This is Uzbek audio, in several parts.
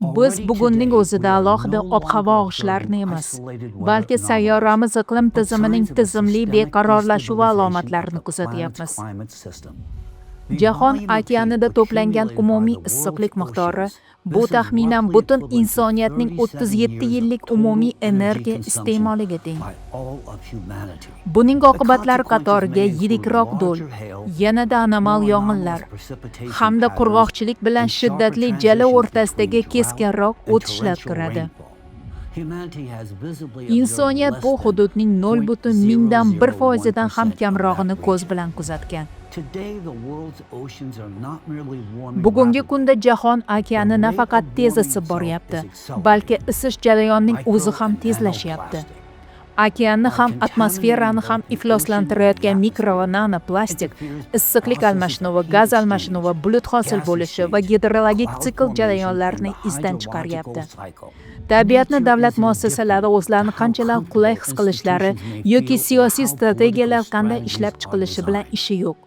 Biz bugunning o'zida alohida ob-havo og'ishlarini emas, balki sayyoramiz iqlim tizimining tizimli beqarorlashuvi alomatlarini kuzatyapmiz. Jahon okeanida to'plangan umumiy issiqlik miqdori bu taxminan butun insoniyatning 37 yillik umumiy energiya iste'moliga teng. Buning oqibatlari qatoriga yirikroq do'l, yanada anomal yong'inlar hamda qurg'oqchilik bilan shiddatli jala o'rtasidagi keskinroq o'tishlar kiradi. Insoniyat bu hududning 0,1 foizidan ham kamrog'ini ko'z bilan kuzatgan. Bugungi kunda jahon okeani nafaqat tez isib boryapti, balki isish jarayonining o'zi ham tezlashyapti. Okeanni ham, atmosferani ham ifloslantirayotgan mikro va nanoplastik issiqlik almashinuvi, gaz almashinuvi, bulut hosil bo'lishi va gidrologik sikl jarayonlarini izdan chiqaryapti. Tabiatni davlat muassasalari o'zlarini qanchalar qulay his qilishlari yoki siyosiy strategiyalar qanday ishlab chiqilishi bilan ishi yo'q.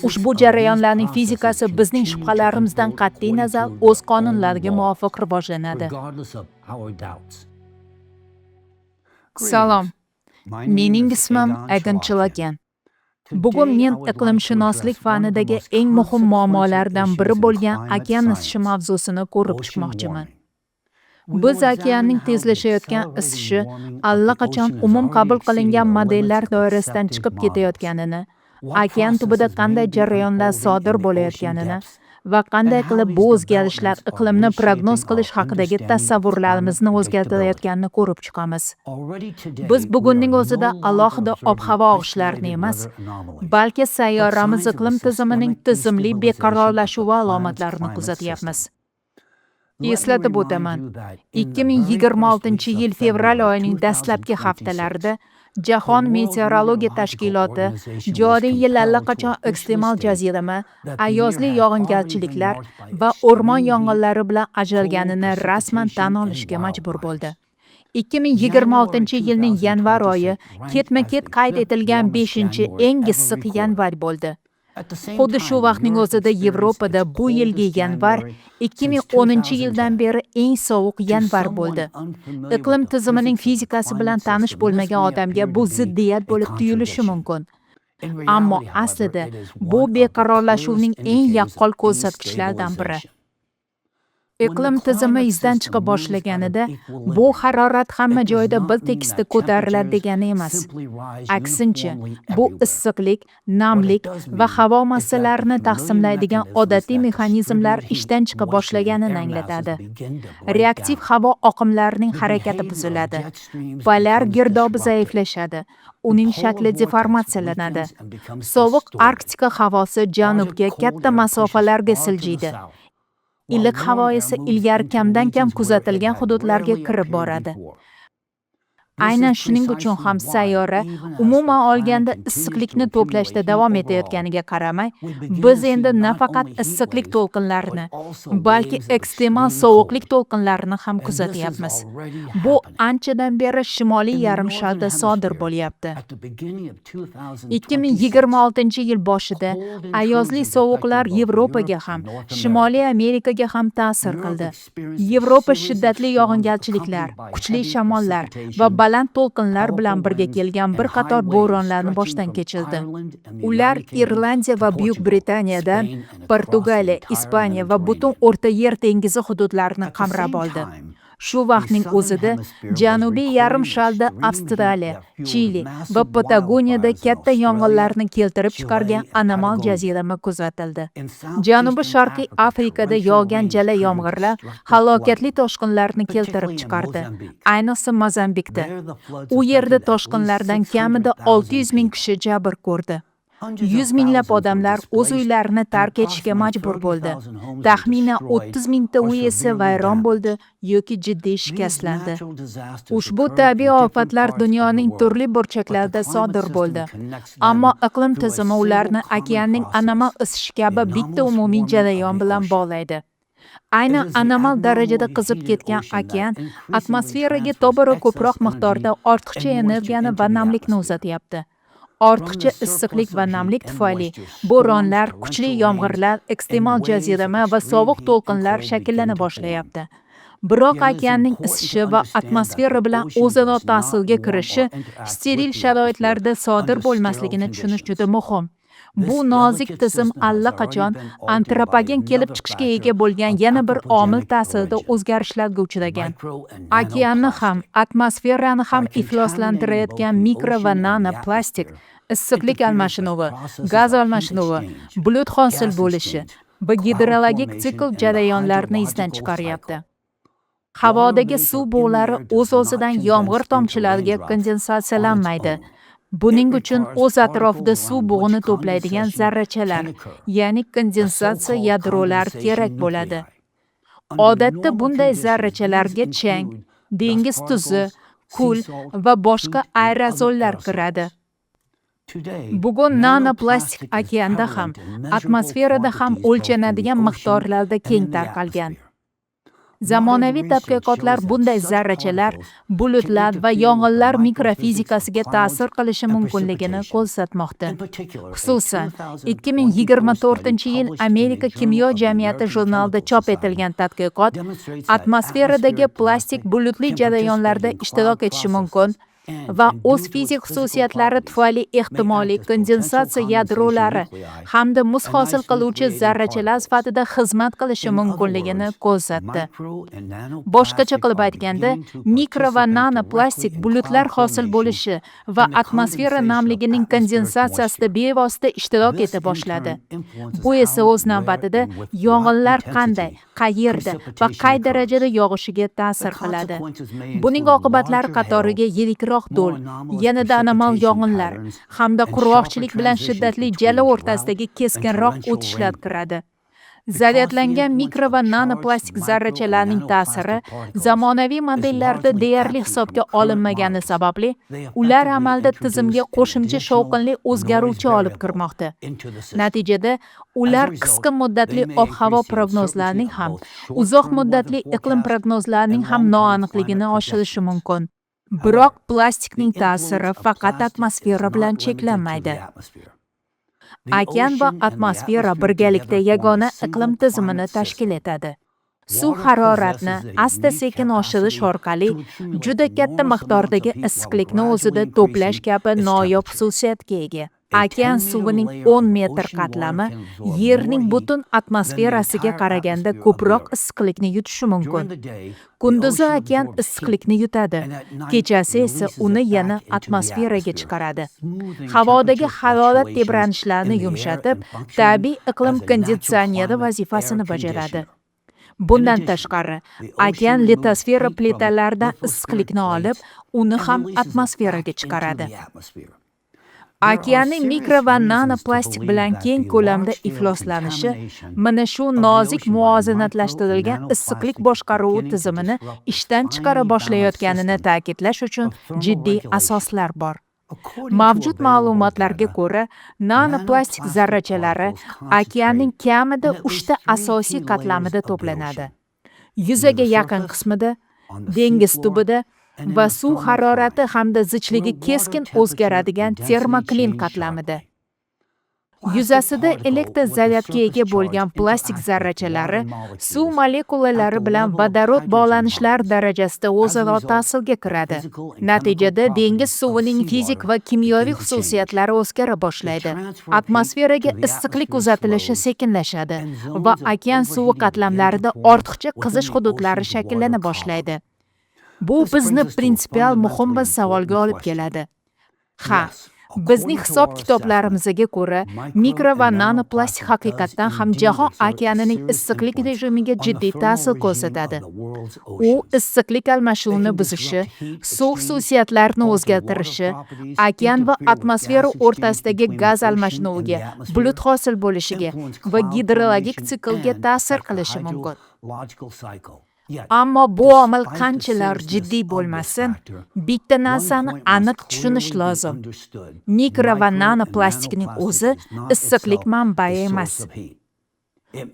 Ushbu jarayonlarning fizikasi bizning shubhalarimizdan qat'iy nazar o'z qonunlariga muvofiq rivojlanadi. Salom. Mening ismim Aydin Chilakan. Bugun men iqlimshunoslik fanidagi eng muhim muammolardan biri bo'lgan okean isishi mavzusini ko'rib chiqmoqchiman. Biz okeanning tezlashayotgan isishi allaqachon umum qabul qilingan modellar doirasidan chiqib ketayotganini, okean tubida qanday jarayonlar sodir bo'layotganini va qanday qilib bu o'zgarishlar iqlimni prognoz qilish haqidagi tasavvurlarimizni o'zgartirayotganini ko'rib chiqamiz. Biz bugunning o'zida alohida ob-havo og'ishlarini emas, balki sayyoramiz iqlim tizimining tizimli beqarorlashuvi alomatlarini kuzatyapmiz. Eslatib o'taman, 2026-yil fevral oyining dastlabki haftalarida Jahon meteorologiya tashkiloti joriy yil allaqachon ekstremal jazirama, ayozli yog'ingarchiliklar va o'rmon yong'inlari bilan ajralganini rasman tan olishga majbur bo'ldi. 2026-yilning yanvar oyi ketma-ket qayd etilgan 5-eng issiq yanvar bo'ldi. Xuddi shu vaqtning o'zida Yevropada bu yilgi yanvar 2010-yildan beri eng sovuq yanvar bo'ldi. Iqlim tizimining fizikasi bilan tanish bo'lmagan odamga bu ziddiyat bo'lib tuyulishi mumkin. Ammo aslida bu beqarorlashuvning eng yaqqol ko'rsatkichlaridan biri. Iqlim tizimi izdan chiqa boshlaganida bu harorat hamma joyda bir tekisda ko'tariladi degani emas. Aksincha, bu issiqlik, namlik va havo massalarini taqsimlaydigan odatiy mexanizmlar ishdan chiqa boshlaganini anglatadi. Reaktiv havo oqimlarining harakati buziladi. Polyar girdobi zaiflashadi. Uning shakli deformatsiyalanadi. Sovuq Arktika havosi janubga katta masofalarga siljiydi. Iliq havo esa ilgari kamdan-kam kuzatilgan hududlarga kirib boradi. Aynan shuning uchun ham sayyora umuman olganda issiqlikni to'plashda davom etayotganiga qaramay, biz endi nafaqat issiqlik to'lqinlarini, balki ekstremal sovuqlik to'lqinlarini ham kuzatyapmiz. Bu anchadan beri shimoliy yarim sharda sodir bo'lyapti. 2026-yil boshida ayozli sovuqlar Yevropaga ham, Shimoliy Amerikaga ham ta'sir qildi. Yevropa shiddatli yog'ingarchiliklar, kuchli shamollar va baland to'lqinlar bilan birga kelgan bir qator bo'ronlarni boshdan kechirdi. Ular Irlandiya va Buyuk Britaniyadan Portugaliya, Ispaniya va butun O'rta Yer dengizi hududlarini qamrab oldi. Shu vaqtning o'zida janubiy yarim sharda Avstraliya, Chili va Patagoniyada katta yong'inlarni keltirib chiqargan anomal jazirama kuzatildi. Janubi Sharqiy Afrikada yog'gan jala yomg'irlar halokatli toshqinlarni keltirib chiqardi. Ayniqsa Mozambikda. U yerda toshqinlardan kamida 600 ming kishi jabr ko'rdi. Yuz minglab odamlar o'z uylarini tark etishga majbur bo'ldi. Taxminan 30 mingta uy esa vayron bo'ldi yoki jiddiy shikastlandi. Ushbu tabiiy ofatlar dunyoning turli burchaklarida sodir bo'ldi. Ammo iqlim tizimi ularni okeanning anomal isishi kabi bitta umumiy jarayon bilan bog'laydi. Aynan anomal darajada qizib ketgan okean atmosferaga tobora ko'proq miqdorda ortiqcha energiyani va namlikni uzatyapti. Ortiqcha issiqlik va namlik tufayli bo'ronlar, kuchli yomg'irlar, ekstremal jazirama va sovuq to'lqinlar shakllana boshlayapti. Biroq okeanning isishi va atmosfera bilan o'zaro ta'sirga kirishi steril sharoitlarda sodir bo'lmasligini tushunish juda muhim. Bu nozik tizim allaqachon antropogen kelib chiqishga ega bo'lgan yana bir omil ta'sirida o'zgarishlarga uchragan. Okeanni ham, atmosferani ham ifloslantirayotgan mikro va nanoplastik issiqlik almashinuvi, gaz almashinuvi, bulut hosil bo'lishi va gidrologik sikl jarayonlarini izdan chiqaryapti. Havodagi suv bug'lari o'z-o'zidan yomg'ir tomchilariga kondensatsiyalanmaydi. Buning uchun o'z atrofida suv bug'ini to'playdigan zarrachalar, ya'ni kondensatsiya yadrolari kerak bo'ladi. Odatda bunday zarrachalarga chang, dengiz tuzi, kul va boshqa aerozollar kiradi. Bugun nanoplastik okeanda ham, atmosferada ham o'lchanadigan miqdorlarda keng tarqalgan. Zamonaviy tadqiqotlar bunday zarrachalar bulutlar va yog'inlar mikrofizikasiga ta'sir qilishi mumkinligini ko'rsatmoqda. Xususan, 2024-yil Amerika kimyo jamiyati jurnalida chop etilgan tadqiqot atmosferadagi plastik bulutli jarayonlarda ishtirok etishi mumkin va o'z fizik xususiyatlari tufayli ehtimoliy kondensatsiya yadrolari hamda muz hosil qiluvchi zarrachalar sifatida xizmat qilishi mumkinligini ko'rsatdi. Boshqacha qilib aytganda, mikro va nanoplastik bulutlar hosil bo'lishi va atmosfera namligining kondensatsiyasida bevosita ishtirok eta boshladi. Bu esa o'z navbatida yog'inlar qanday, qayerda va qay darajada yog'ishiga ta'sir qiladi. Buning oqibatlari qatoriga yirikroq do'l, yanada anomal yog'inlar hamda qurg'oqchilik bilan shiddatli jala o'rtasidagi keskinroq o'tishlar kiradi. Zaryadlangan mikro va nanoplastik zarrachalarning ta'siri zamonaviy modellarda deyarli hisobga olinmagani sababli ular amalda tizimga qo'shimcha shovqinli o'zgaruvchi olib kirmoqda. Natijada ular qisqa muddatli ob-havo prognozlarining ham, uzoq muddatli iqlim prognozlarining ham noaniqligini oshirishi mumkin. Biroq plastikning ta'siri faqat atmosfera bilan cheklanmaydi. Okean va atmosfera birgalikda yagona iqlim tizimini tashkil etadi. Suv haroratni asta-sekin oshirish orqali juda katta miqdordagi issiqlikni o'zida to'plash kabi noyob xususiyatga ega. Okean suvining 10 metr qatlami Yerning butun atmosferasiga qaraganda ko'proq issiqlikni yutishi mumkin. Kunduzi okean issiqlikni yutadi, kechasi esa uni yana atmosferaga chiqaradi. Havodagi harorat tebranishlarini yumshatib, tabiiy iqlim konditsioneri vazifasini bajaradi. Bundan tashqari, okean litosfera plitalaridan issiqlikni olib, uni ham atmosferaga chiqaradi. Okeanning mikro va nanoplastik bilan keng ko'lamda ifloslanishi mana shu nozik muvozanatlashtirilgan issiqlik boshqaruvi tizimini ishdan chiqara boshlayotganini ta'kidlash uchun jiddiy asoslar bor. Mavjud ma'lumotlarga ko'ra, nanoplastik zarrachalari okeanning kamida uchta asosiy qatlamida to'planadi. Yuzaga yaqin qismida, dengiz tubida va suv harorati hamda zichligi keskin o'zgaradigan termoklin qatlamida. Yuzasida elektr zaryadga ega bo'lgan plastik zarrachalari suv molekulalari bilan vodorod bog'lanishlari darajasida o'zaro ta'sirga kiradi. Natijada dengiz suvining fizik va kimyoviy xususiyatlari o'zgara boshlaydi. Atmosferaga issiqlik uzatilishi sekinlashadi va okean suvi qatlamlarida ortiqcha qizish hududlari shakllana boshlaydi. Bu bizni prinsipial muhim bir savolga olib keladi. Ha, bizning hisob-kitoblarimizga ko'ra, mikro va nanoplastik haqiqatdan ham jahon okeanining issiqlik rejimiga jiddiy ta'sir ko'rsatadi. U issiqlik almashuvini buzishi, suv xususiyatlarini o'zgartirishi, okean va atmosfera o'rtasidagi gaz almashinuviga, bulut hosil bo'lishiga va gidrologik siklga ta'sir qilishi mumkin. Ammo bu omil qanchalar jiddiy bo'lmasin, bitta narsani aniq tushunish lozim. Mikro va nanoplastikning o'zi issiqlik manbai emas.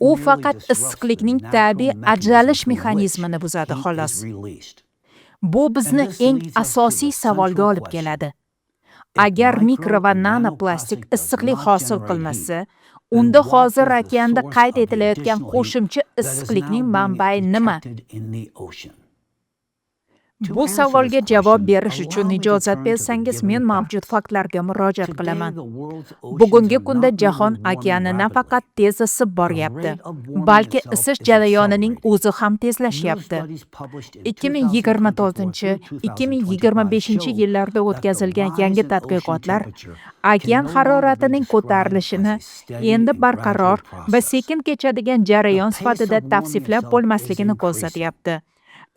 U faqat issiqlikning tabiiy ajralish mexanizmini buzadi, xolos. Bu bizni eng asosiy savolga olib keladi. Agar mikro va nanoplastik issiqlik hosil qilmasa, unda hozir okeanda qayd etilayotgan qo'shimcha issiqlikning manbai nima? Bu savolga javob berish uchun ijozat bersangiz, men mavjud faktlarga murojaat qilaman. Bugungi kunda jahon okeani nafaqat tez isib boryapti, balki isish jarayonining o'zi ham tezlashyapti. 2024-2025 yillarda o'tkazilgan yangi tadqiqotlar okean haroratining ko'tarilishini endi barqaror va sekin kechadigan jarayon sifatida tavsiflab bo'lmasligini ko'rsatyapti.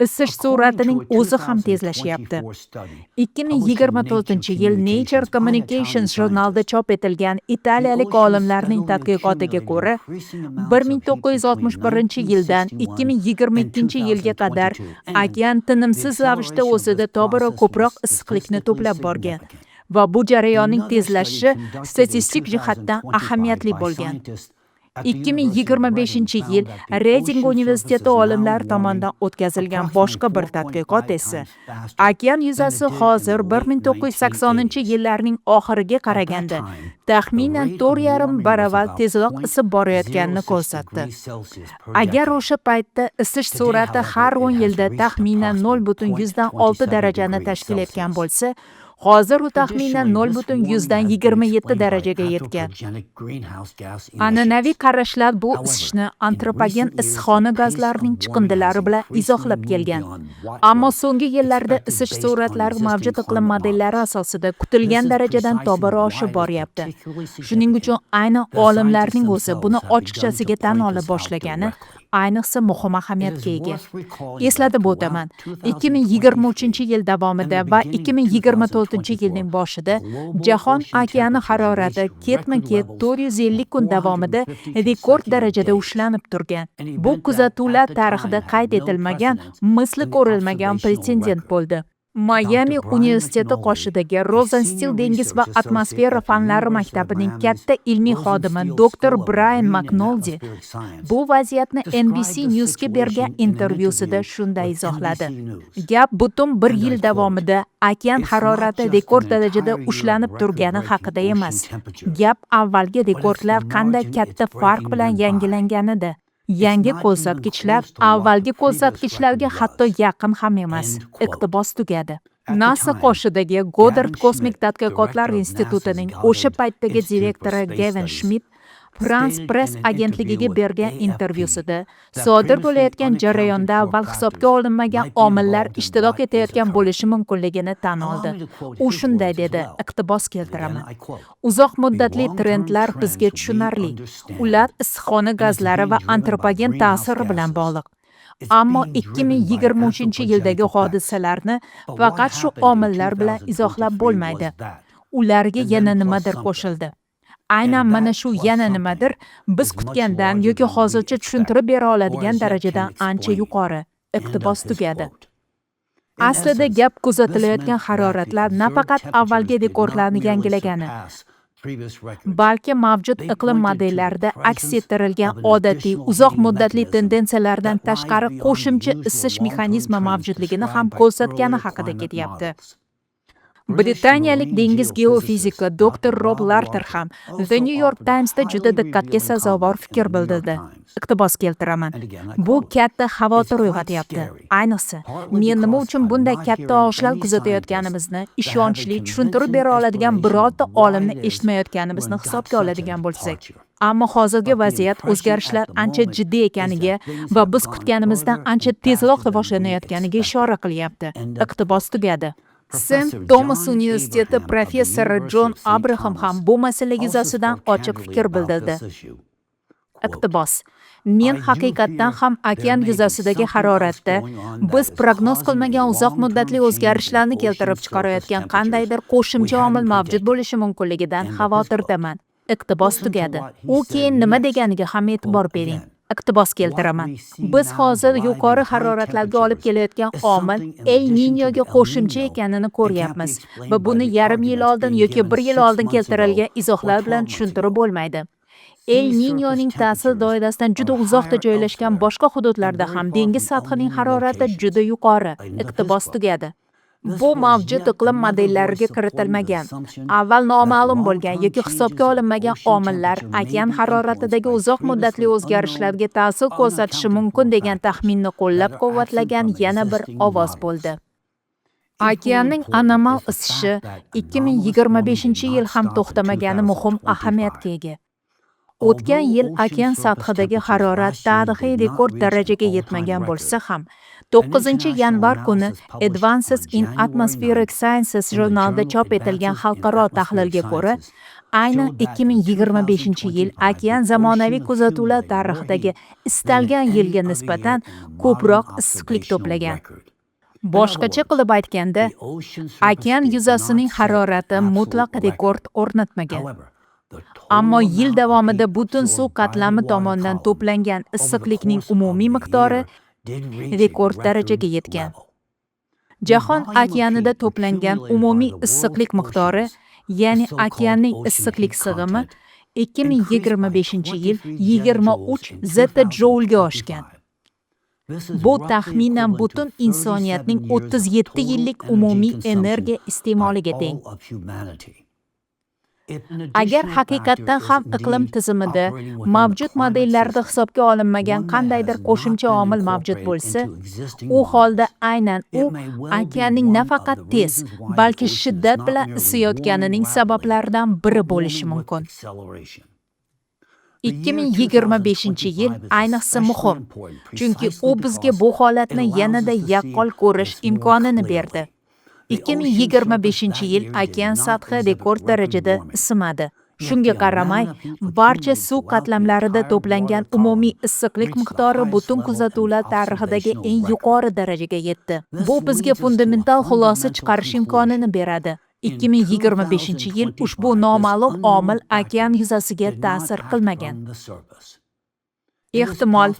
Isish sur'atining o'zi ham tezlashyapti. 2024-yil Nature Communications jurnalida chop etilgan italiyalik olimlarning tadqiqotiga ko'ra, 1961-yildan 2022-yilga qadar okean tinimsiz ravishda o'zida tobora ko'proq issiqlikni to'plab borgan va bu jarayonning tezlashishi statistik jihatdan ahamiyatli bo'lgan. 2025-yil Reding universiteti olimlari tomonidan o'tkazilgan boshqa bir tadqiqot esa okean yuzasi hozir 1980-yillarning oxiriga qaraganda taxminan 4,5 baravar tezroq isib borayotganini ko'rsatdi. Agar o'sha paytda isish sur'ati har 10 yilda taxminan 0,6 darajani tashkil etgan bo'lsa, hozir u taxminan 0,27 darajaga yetgan. An'anaviy qarashlar bu isishni antropogen issiqxona gazlarining chiqindilari bilan izohlab kelgan. Ammo so'nggi yillarda isish sur'atlari mavjud iqlim modellari asosida kutilgan darajadan tobora oshib boryapti. Shuning uchun aynan olimlarning o'zi buni ochiqchasiga tan ola boshlagani ayniqsa muhim ahamiyatga ega. Eslatib o'taman, 2023-yil davomida va 2024-yilning boshida jahon okeani harorati ketma-ket 450 kun davomida rekord darajada ushlanib turgan. Bu kuzatuvlar tarixida qayd etilmagan, misli ko'rilmagan pretsedent bo'ldi. Mayami universiteti qoshidagi Rosenstiel dengiz va atmosfera fanlari maktabining katta ilmiy xodimi doktor Brayan Maknoldi bu vaziyatni NBC Newsga bergan intervyusida shunday izohladi: "Gap butun bir yil davomida okean harorati rekord darajada ushlanib turgani haqida emas. Gap avvalgi rekordlar qanday katta farq bilan yangilanganida. Yangi ko'rsatkichlar avvalgi ko'rsatkichlarga hatto yaqin ham emas." Iqtibos tugadi. NASA qoshidagi Goddard kosmik tadqiqotlar institutining o'sha paytdagi direktori Gavin Schmidt France Press agentligiga bergan intervyusida sodir bo'layotgan jarayonda avval hisobga olinmagan omillar ishtirok etayotgan bo'lishi mumkinligini tan oldi. U shunday dedi, iqtibos keltiraman: "Uzoq muddatli trendlar bizga tushunarli. Ular issiqxona gazlari va antropogen ta'siri bilan bog'liq. Ammo 2023-yildagi hodisalarni faqat shu omillar bilan izohlab bo'lmaydi. Ularga yana nimadir qo'shildi. Aynan mana shu yana nimadir biz kutgandan yoki hozircha tushuntirib bera oladigan darajadan ancha yuqori." Iqtibos tugadi. Aslida gap kuzatilayotgan haroratlar nafaqat avvalgi rekordlarni yangilagani, balki mavjud iqlim modellarida aks ettirilgan odatiy uzoq muddatli tendensiyalardan tashqari qo'shimcha isish mexanizmi mavjudligini ham ko'rsatgani haqida ketyapti. Britaniyalik dengiz geofiziki doktor Rob Larter ham The New York Times'da juda diqqatga sazovor fikr bildirdi. Iqtibos keltiraman: "Bu katta xavotir uyg'otyapti. Ayniqsa, men nima uchun bunday katta og'ishlar kuzatayotganimizni ishonchli tushuntirib bera oladigan birorta olimni eshitmayotganimizni hisobga oladigan bo'lsak. Ammo hozirgi vaziyat o'zgarishlar ancha jiddiy ekaniga va biz kutganimizdan ancha tezroq rivojlanayotganiga ishora qilyapti." Iqtibos tugadi. Sent Tomas universiteti professori Jon Abraham ham bu masala yuzasidan ochiq fikr bildirdi. Iqtibos: "Men haqiqatdan ham okean yuzasidagi haroratda biz prognoz qilmagan uzoq muddatli o'zgarishlarni keltirib chiqarayotgan qandaydir qo'shimcha omil mavjud bo'lishi mumkinligidan xavotirdaman." Iqtibos tugadi. U keyin nima deganiga ham e'tibor bering. Iqtibos keltiraman: "Biz hozir yuqori haroratlarga olib kelayotgan omil El Ninyoga qo'shimcha ekanini ko'ryapmiz va buni yarim yil oldin yoki bir yil oldin keltirilgan izohlar bilan tushuntirib bo'lmaydi. El Ninyoning ta'sir doirasidan juda uzoqda joylashgan boshqa hududlarda ham dengiz sathining harorati juda yuqori." Iqtibos tugadi. Bu mavjud iqlim modellariga kiritilmagan, avval noma'lum bo'lgan yoki hisobga olinmagan omillar okean haroratidagi uzoq muddatli o'zgarishlarga ta'sir ko'rsatishi mumkin degan taxminni qo'llab-quvvatlagan yana bir ovoz bo'ldi. Okeanning anomal isishi 2025-yil ham to'xtamagani muhim ahamiyatga ega. O'tgan yil okean sathidagi harorat tarixiy rekord darajaga yetmagan bo'lsa ham, 9-yanvar kuni Advances in Atmospheric Sciences jurnalida chop etilgan xalqaro tahlilga ko'ra, aynan 2025-yil okean zamonaviy kuzatuvlar tarixidagi istalgan yilga nisbatan ko'proq issiqlik to'plagan. Boshqacha qilib aytganda, okean yuzasining harorati mutlaq rekord o'rnatmagan. Ammo yil davomida butun suv qatlami tomonidan to'plangan issiqlikning umumiy miqdori rekord darajaga yetgan. Jahon okeanida to'plangan umumiy issiqlik miqdori, ya'ni okeanning issiqlik sig'imi 2025-yil 23 zettajoulga oshgan. Bu taxminan butun insoniyatning 37 yillik umumiy energiya iste'moliga teng. Agar haqiqatdan ham iqlim tizimida mavjud modellarda hisobga olinmagan qandaydir qo'shimcha omil mavjud bo'lsa, u holda aynan u okeanning nafaqat tez, balki shiddat bilan isiyotganining sabablaridan biri bo'lishi mumkin. 2025-yil ayniqsa muhim, chunki u bizga bu holatni yanada yaqqol ko'rish imkonini berdi. 2025-yil okean sathi rekord darajada isimadi. Shunga qaramay, barcha suv qatlamlarida to'plangan umumiy issiqlik miqdori butun kuzatuvlar tarixidagi eng yuqori darajaga yetdi. Bu bizga fundamental xulosa chiqarish imkonini beradi. 2025-yil ushbu noma'lum omil okean yuzasiga ta'sir qilmagan. Ehtimol,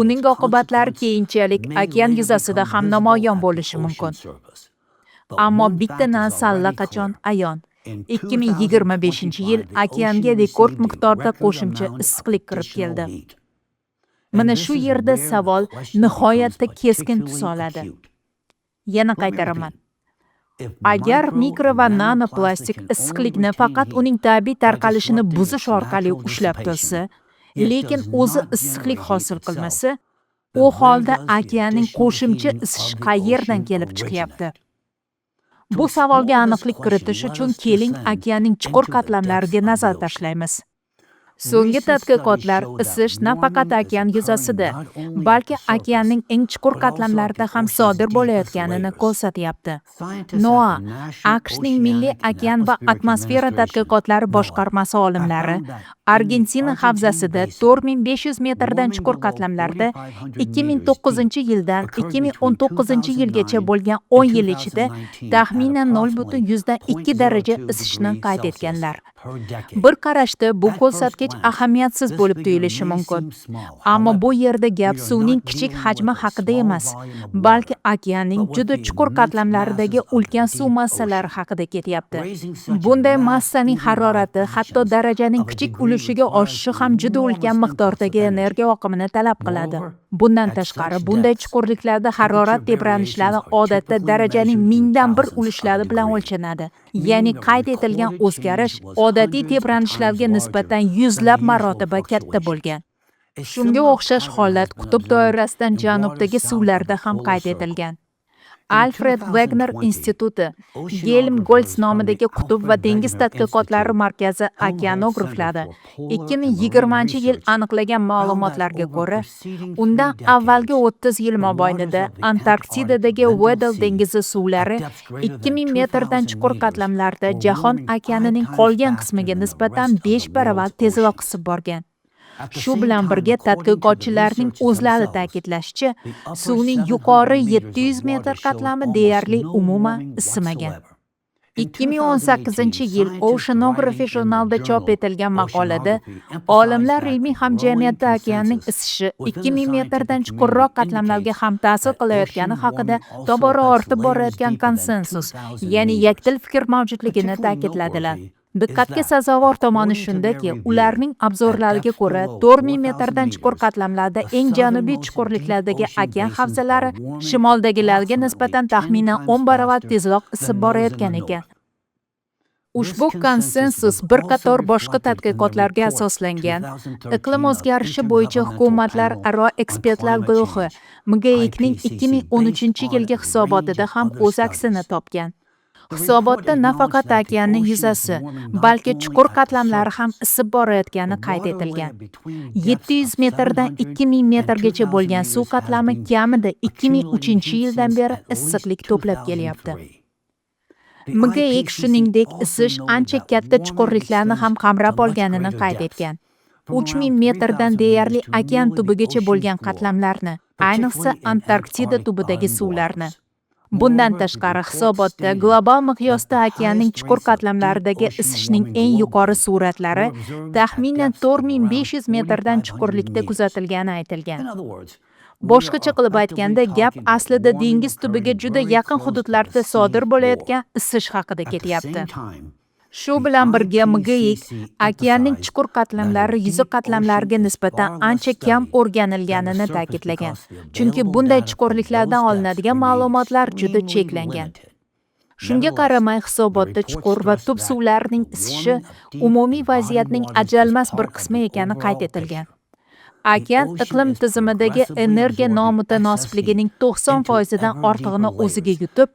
uning oqibatlari keyinchalik okean yuzasida ham namoyon bo'lishi mumkin. Ammo bitta narsa allaqachon ayon. 2025-yil okeanga rekord miqdorda qo'shimcha issiqlik kirib keldi. Mana shu yerda savol nihoyatda keskin tus oladi. Yana qaytaraman. Agar mikro va nanoplastik issiqlikni faqat uning tabiiy tarqalishini buzish orqali ushlab tursa, lekin o'zi issiqlik hosil qilmasa, u holda okeanning qo'shimcha isishi qayerdan kelib chiqyapti? Bu savolga aniqlik kiritish uchun keling, okeanning chuqur qatlamlariga nazar tashlaymiz. So'nggi tadqiqotlar isish nafaqat okean yuzasida, balki okeanning eng chuqur qatlamlarida ham sodir bo'layotganini ko'rsatyapti. NOAA, AQShning Milliy okean va atmosfera tadqiqotlari boshqarmasi olimlari Argentina havzasida 4500 metrdan chuqur qatlamlarda 2009-yildan 2019-yilgacha bo'lgan 10 yil ichida taxminan 0,2 daraja isishni qayd etganlar. Bir qarashda bu ko'rsatkich ahamiyatsiz bo'lib tuyulishi mumkin. Ammo bu yerda gap suvning kichik hajmi haqida emas, balki okeanning juda chuqur qatlamlaridagi ulkan suv massalari haqida ketyapti. Bunday massaning harorati hatto darajaning kichik ulushiga oshishi ham juda ulkan miqdordagi energiya oqimini talab qiladi. Bundan tashqari, bunday chuqurliklarda harorat tebranishlari odatda darajaning 1/1000 ulushlari bilan o'lchanadi. Ya'ni qayd etilgan o'zgarish odatiy tebranishlarga nisbatan yuzlab marotaba katta bo'lgan. Shunga o'xshash holat qutb doirasidan janubdagi suvlarda ham qayd etilgan. Alfred Wegener instituti, Gelmgolts nomidagi qutb va dengiz tadqiqotlari markazi okeanograflari 2020-yil aniqlagan ma'lumotlarga ko'ra, undan avvalgi 30 yil mobaynida Antarktidadagi Weddell dengizi suvlari 2000 metrdan chuqur qatlamlarda jahon okeanining qolgan qismiga nisbatan 5 baravar tezroq isib borgan. Shu bilan birga, tadqiqotchilarning o'zlari ta'kidlashicha, suvning yuqori 700 metr qatlami deyarli umuman isimagan. 2018-yil Oceanography jurnalida chop etilgan maqolada olimlar ilmiy hamjamiyatda okeanning isishi 2000 metrdan chuqurroq qatlamlarga ham ta'sir qilayotgani haqida tobora ortib borayotgan konsensus, ya'ni yakdil fikr mavjudligini ta'kidladilar. Diqqatga sazovor tomoni shundaki, ularning obzorlariga ko'ra, 4000 metrdan chuqur qatlamlarda eng janubiy chuqurliklardagi okean havzalari shimoldagilarga nisbatan taxminan 10 baravar tezroq isib borayotgan ekan. Ushbu konsensus bir qator boshqa tadqiqotlarga asoslangan Iqlim o'zgarishi bo'yicha hukumatlararo ekspertlar guruhi MGEKning 2013-yilgi hisobotida ham o'z aksini topgan. Hisobotda nafaqat okeanning yuzasi, balki chuqur qatlamlari ham isib borayotgani qayd etilgan. 700 metrdan 2000 metrgacha bo'lgan suv qatlami kamida 2003-yildan beri issiqlik to'plab kelyapti. MGEK shuningdek isish ancha katta chuqurliklarni ham qamrab olganini qayd etgan. 3000 metrdan deyarli okean tubigacha bo'lgan qatlamlarni, ayniqsa Antarktida tubidagi suvlarni. Bundan tashqari, hisobotda global miqyosda okeanning chuqur qatlamlaridagi isishning eng yuqori sur'atlari taxminan 4500 metrdan chuqurlikda kuzatilgani aytilgan. Boshqacha qilib aytganda, gap aslida dengiz tubiga juda yaqin hududlarda sodir bo'layotgan isish haqida ketyapti. Shu bilan birga MGEK okeanning chuqur qatlamlari yuza qatlamlariga nisbatan ancha kam o'rganilganini ta'kidlagan. Chunki bunday chuqurliklardan olinadigan ma'lumotlar juda cheklangan. Shunga qaramay, hisobotda chuqur va tub suvlarining isishi umumiy vaziyatning ajralmas bir qismi ekani qayd etilgan. Okean iqlim tizimidagi energiya nomutanosиbligining 90% dan ortig'ini o'ziga yutib,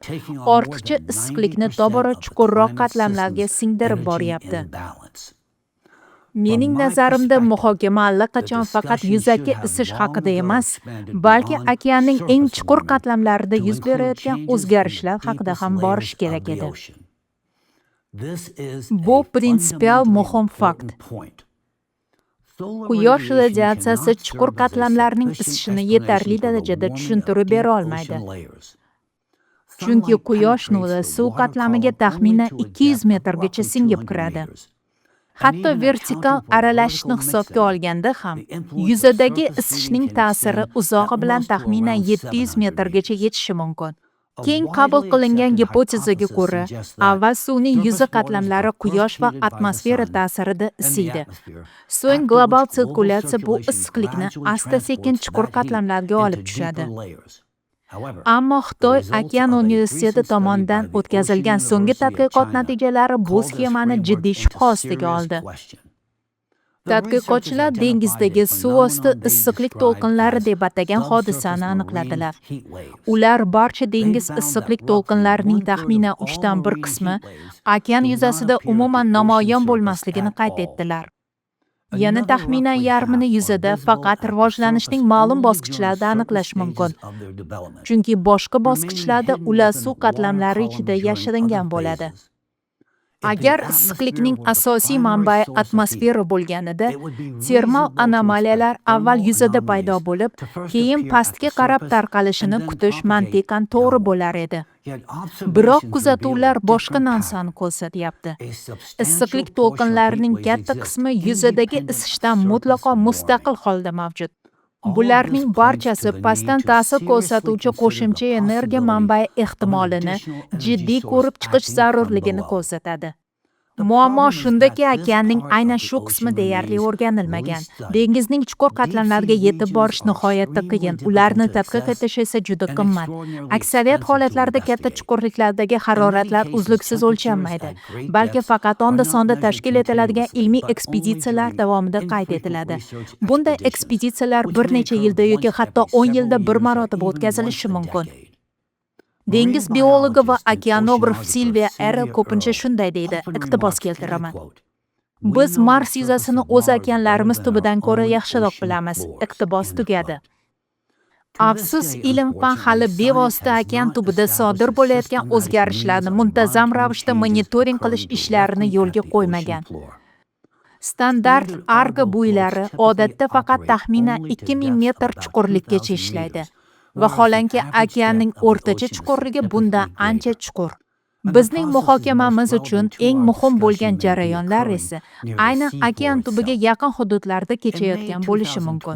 ortiqcha issiqlikni tobora chuqurroq qatlamlarga singdirib boryapti. Mening nazarimda, muhokama allaqachon faqat yuzaki isish haqida emas, balki okeanning eng chuqur qatlamlarida yuz berayotgan o'zgarishlar haqida ham borishi kerak edi. Bu prinsipial muhim fakt. Quyosh radiatsiyasi chuqur qatlamlarning isishini yetarli darajada tushuntirib bera olmaydi. Chunki quyosh nuri suv qatlamiga taxminan 200 metrgacha singib kiradi. Hatto vertikal aralashishni hisobga olganda ham yuzadagi isishning ta'siri uzog'i bilan taxminan 700 metrgacha yetishi mumkin. Keng qabul qilingan gipotezaga ko'ra, avval suvning yuza qatlamlari quyosh va atmosfera ta'sirida isiydi. So'ng global sirkulyatsiya bu issiqlikni asta-sekin chuqur qatlamlarga olib tushadi. Ammo Xitoy okean universiteti tomonidan o'tkazilgan so'nggi tadqiqot natijalari bu sxemani jiddiy shubha ostiga oldi. Tadqiqotchilar dengizdagi suvosti issiqlik to'lqinlari deb atagan hodisani aniqladilar. Ular barcha dengiz issiqlik to'lqinlarining taxminan uchdan bir qismi okean yuzasida umuman namoyon bo'lmasligini qayd etdilar. Yana taxminan yarmini yuzada faqat rivojlanishning ma'lum bosqichlarida aniqlash mumkin. Chunki boshqa bosqichlarda ular suv qatlamlari ichida yashiringan bo'ladi. Agar issiqlikning asosiy manbai atmosfera bo'lganida, termal anomaliyalar avval yuzada paydo bo'lib, keyin pastga qarab tarqalishini kutish mantiqan to'g'ri bo'lar edi. Biroq kuzatuvlar boshqa narsani ko'rsatyapti. Issiqlik to'lqinlarining katta qismi yuzadagi isishdan mutlaqo mustaqil holda mavjud. Bularning barchasi pastdan ta'sir ko'rsatuvchi qo'shimcha energiya manbai ehtimolini jiddiy ko'rib chiqish zarurligini ko'rsatadi. Muammo shundaki, okeanning aynan shu qismi deyarli o'rganilmagan. Dengizning chuqur qatlamlariga yetib borish nihoyatda qiyin, ularni tadqiq etish esa juda qimmat. Aksariyat holatlarda katta chuqurliklardagi haroratlar uzluksiz o'lchanmaydi, balki faqat onda-sonda tashkil etiladigan ilmiy ekspeditsiyalar davomida qayd etiladi. Bunday ekspeditsiyalar bir necha yilda yoki hatto 10 yilda bir marotaba o'tkazilishi mumkin. Dengiz biologi va okeanograf Silviya Erl ko'pincha shunday deydi, iqtibos keltiraman: "Biz Mars yuzasini o'z okeanlarimiz tubidan ko'ra yaxshiroq bilamiz." Iqtibos tugadi. Afsus, ilm-fan hali bevosita okean tubida sodir bo'layotgan o'zgarishlarni muntazam ravishda monitoring qilish ishlarini yo'lga qo'ymagan. Standart Argo buylari odatda faqat taxminan 2000 metr chuqurlikkacha ishlaydi. Vaholanki, okeanning o'rtacha chuqurligi bundan ancha chuqur. Bizning muhokamamiz uchun eng muhim bo'lgan jarayonlar esa aynan okean tubiga yaqin hududlarda kechayotgan bo'lishi mumkin.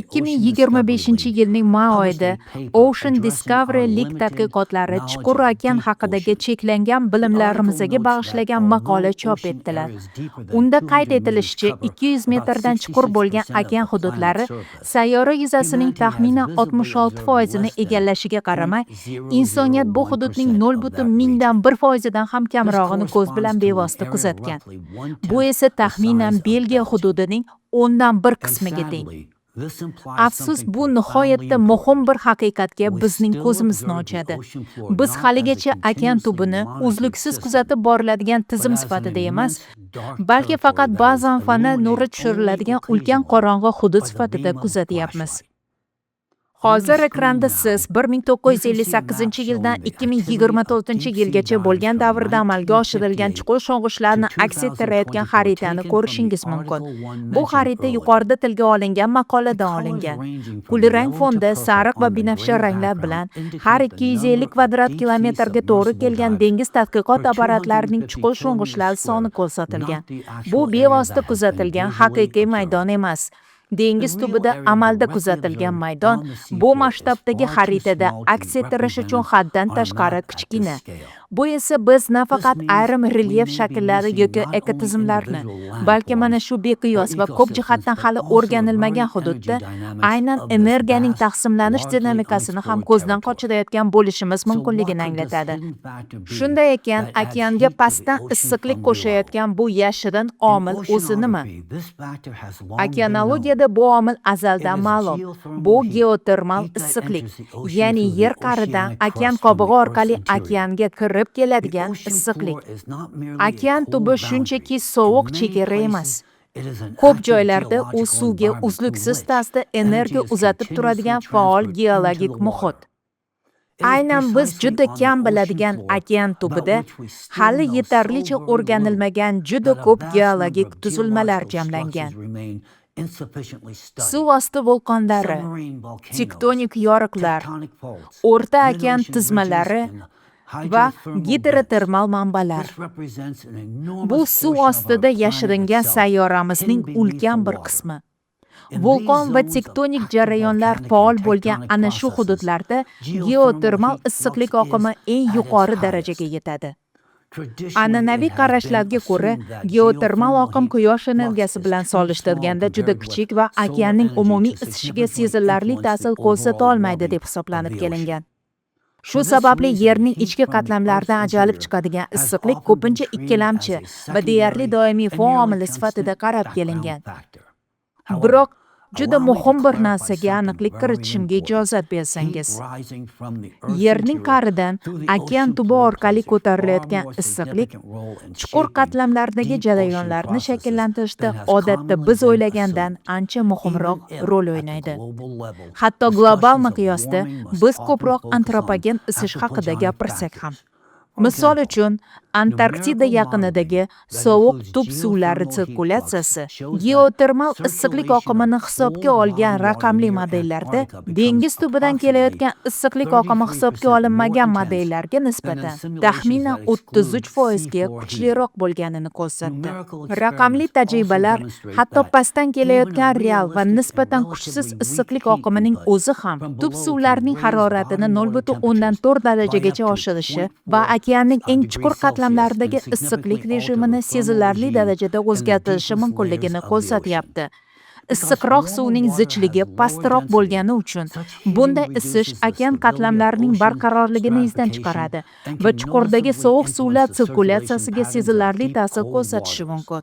2025-yilning may oyida Ocean Discovery League tadqiqotlari chuqur okean haqidagi cheklangan bilimlarimizga bag'ishlagan maqola chop etdilar. Unda qayd etilishicha, 200 metrdan chuqur bo'lgan okean hududlari sayyora yuzasining taxminan 66%ni egallashiga qaramay, insoniyat bu hududning 0,1%dan ham kamrog'ini ko'z bilan bevosita kuzatgan. Bu esa taxminan Belgiya hududining 1/10 qismiga teng. Afsus, bu nihoyatda muhim bir haqiqatga bizning ko'zimizni ochadi. Biz haligacha okean tubini uzluksiz kuzatib boriladigan tizim sifatida emas, balki faqat ba'zan fonar nuri tushiriladigan ulkan qorong'i hudud sifatida kuzatyapmiz. Hozir ekranda siz 1958-yildan 2024-yilgacha bo'lgan davrda amalga oshirilgan chuqur sho'ng'ishlarni aks ettirayotgan xaritani ko'rishingiz mumkin. Bu xarita yuqorida tilga olingan maqoladan olingan. Kulrang fonda sariq va binafsha ranglar bilan har 250 kvadrat kilometrga to'g'ri kelgan dengiz tadqiqot apparatlarining chuqur sho'ng'ishlari soni ko'rsatilgan. Bu bevosita kuzatilgan haqiqiy maydon emas. Dengiz tubida amalda kuzatilgan maydon bu masshtabdagi xaritada aks ettirish uchun haddan tashqari kichkina. Bu esa biz nafaqat ayrim relyef shakllari yoki ekotizimlarni, balki mana shu beqiyos va ko'p jihatdan hali o'rganilmagan hududda aynan energiyaning taqsimlanish dinamikasini ham ko'zdan qochirayotgan bo'lishimiz mumkinligini anglatadi. Shunday ekan, okeanga pastdan issiqlik qo'shayotgan bu yashirin omil o'zi nima? Okeanologiyada bu omil azaldan ma'lum. Bu geotermal issiqlik, ya'ni yer qa'ridan okean qobig'i orqali okeanga kirib keladigan issiqlik. Okean tubi shunchaki sovuq chegara emas. Ko'p joylarda u suvga uzluksiz tarzda energiya uzatib turadigan faol geologik muhit. Aynan biz juda kam biladigan okean tubida hali yetarlicha o'rganilmagan juda ko'p geologik tuzilmalar jamlangan. Suv osti vulqonlari, tektonik yoriqlar, o'rta okean tizmalari va gidrotermal manbalar. Bu suv ostida yashiringan sayyoramizning ulkan bir qismi. Vulqon va tektonik jarayonlar faol bo'lgan ana shu hududlarda geotermal issiqlik oqimi eng yuqori darajaga yetadi. An'anaviy qarashlarga ko'ra, geotermal oqim quyosh energiyasi bilan solishtirganda juda kichik va okeanning umumiy isishiga sezilarli ta'sir ko'rsata olmaydi deb hisoblanib kelingan. Shu sababli Yerning ichki qatlamlaridan ajralib chiqadigan issiqlik ko'pincha ikkilamchi va deyarli doimiy fon omili sifatida qarab kelingan. Biroq juda muhim bir narsaga aniqlik kiritishimga ijozat bersangiz. Yerning qa'ridan okean tubi orqali ko'tarilayotgan issiqlik chuqur qatlamlardagi jarayonlarni shakllantirishda odatda biz o'ylagandan ancha muhimroq rol o'ynaydi. Hatto global miqyosda biz ko'proq antropogen isish haqida gapirsak ham. Misol uchun, Antarktida yaqinidagi sovuq tub suvlari sirkulyatsiyasi geotermal issiqlik oqimini hisobga olgan raqamli modellarda dengiz tubidan kelayotgan issiqlik oqimi hisobga olinmagan modellarga nisbatan taxminan 33% ga kuchliroq bo'lganini ko'rsatdi. Raqamli tajribalar hatto pastdan kelayotgan real va nisbatan kuchsiz issiqlik oqimining o'zi ham tub suvlarning haroratini 0,4 darajagacha oshirishi va okeanning eng chuqur qatlamlaridagi issiqlik rejimini sezilarli darajada o'zgartirishi mumkinligini ko'rsatyapti. Issiqroq suvning zichligi pastroq bo'lgani uchun bunday isish okean qatlamlarining barqarorligini izdan chiqaradi va chuqurdagi sovuq suvlar sirkulyatsiyasiga sezilarli ta'sir ko'rsatishi mumkin.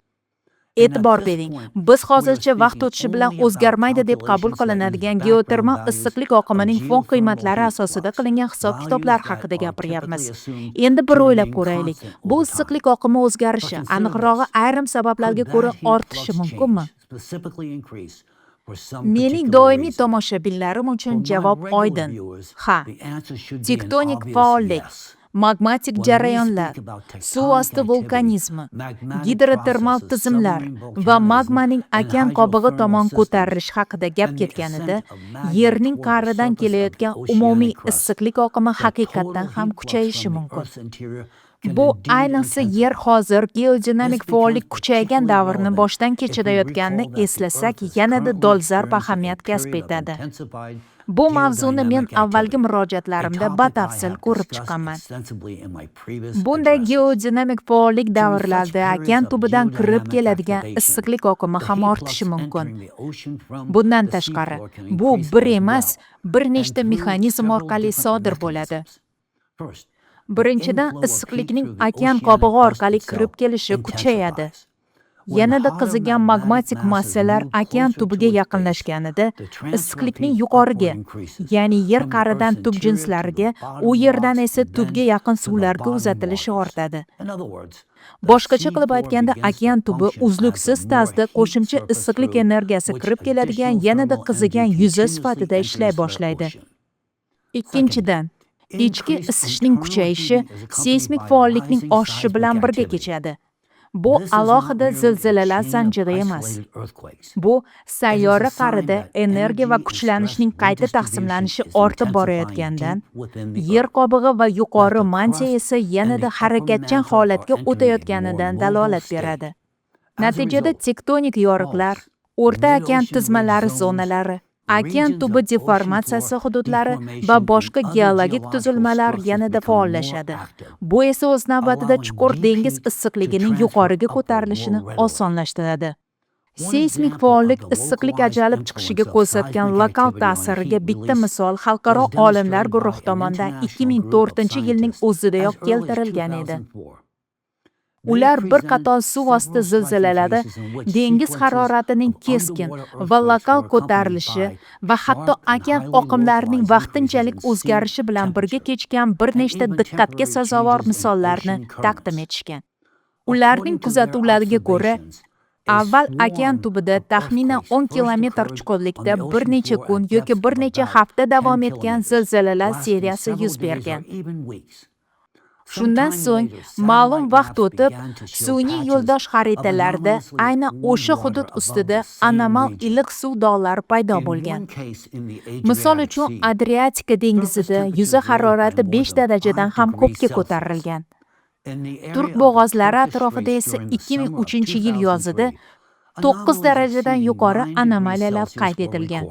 E'tibor bering, biz hozircha vaqt o'tishi bilan o'zgarmaydi deb qabul qilinadigan geotermal issiqlik oqimining fon qiymatlari asosida qilingan hisob-kitoblar haqida gapiryapmiz. Endi bir o'ylab ko'raylik. Bu issiqlik oqimi o'zgarishi, aniqrog'i ayrim sabablarga ko'ra ortishi mumkinmi? Mening doimiy tomoshabinlarim uchun javob oydin. Ha. Tektonik faollik. Magmatik jarayonlar, suv osti vulkanizmi, gidrotermal tizimlar va magmaning okean qobig'i tomon ko'tarilishi haqida gap ketganida, Yerning qa'ridan kelayotgan umumiy issiqlik oqimi haqiqatdan ham kuchayishi mumkin. Bu ayniqsa Yer hozir geodinamik faollik kuchaygan davrni boshdan kechirayotganini eslasak, yanada dolzarb ahamiyat kasb etadi. Bu mavzuni men avvalgi murojaatlarimda batafsil ko'rib chiqqanman. Bunday geodinamik faollik davrlarida okean tubidan kirib keladigan issiqlik oqimi ham ortishi mumkin. Bundan tashqari, bu bir emas, bir nechta mexanizm orqali sodir bo'ladi. Birinchidan, issiqlikning okean qobig'i orqali kirib kelishi kuchayadi. Yanada qizigan magmatik massalar okean tubiga yaqinlashganida, issiqlikning yuqoriga, ya'ni yer qa'ridan tub jinslariga, u yerdan esa tubga yaqin suvlarga uzatilishi ortadi. Boshqacha qilib aytganda, okean tubi uzluksiz tarzda qo'shimcha issiqlik energiyasi kirib keladigan yanada qizigan yuza sifatida ishlay boshlaydi. Ikkinchidan, ichki isishning kuchayishi seysmik faollikning oshishi bilan birga kechadi. Bu alohida zilzilalar zanjiri emas. Bu sayyora qa'rida energiya va kuchlanishning qayta taqsimlanishi ortib borayotgandan, yer qobig'i va yuqori mantiya esa yanada harakatchan holatga o'tayotganidan dalolat beradi. Natijada tektonik yoriqlar, O'rta okean tizmalari zonalari, okean tubi deformatsiyasi hududlari va boshqa geologik tuzilmalar yanada faollashadi. Bu esa o'z navbatida chuqur dengiz issiqligining yuqoriga ko'tarilishini osonlashtiradi. Seysmik faollik issiqlik ajralib chiqishiga ko'rsatgan lokal ta'siriga bitta misol xalqaro olimlar guruhi tomonidan 2004-yilning o'zidayoq keltirilgan edi. Ular bir qator suv osti zilzilalari dengiz haroratining keskin va lokal ko'tarilishi va hatto okean oqimlarining vaqtinchalik o'zgarishi bilan birga kechgan bir nechta diqqatga sazovor misollarni taqdim etishgan. Ularning kuzatuvlariga ko'ra, avval okean tubida taxminan 10 kilometr chuqurlikda bir necha kun yoki bir necha hafta davom etgan zilzilalar seriyasi yuz bergan. Shundan so'ng ma'lum vaqt o'tib, sun'iy yo'ldosh xaritalarida aynan o'sha hudud ustida anomal iliq suv dog'lari paydo bo'lgan. Misol uchun, Adriatika dengizida yuza harorati 5 darajadan ham ko'pga ko'tarilgan. Turk bo'g'ozlari atrofida esa 2003-yil yozida 9 darajadan yuqori anomaliyalar qayd etilgan.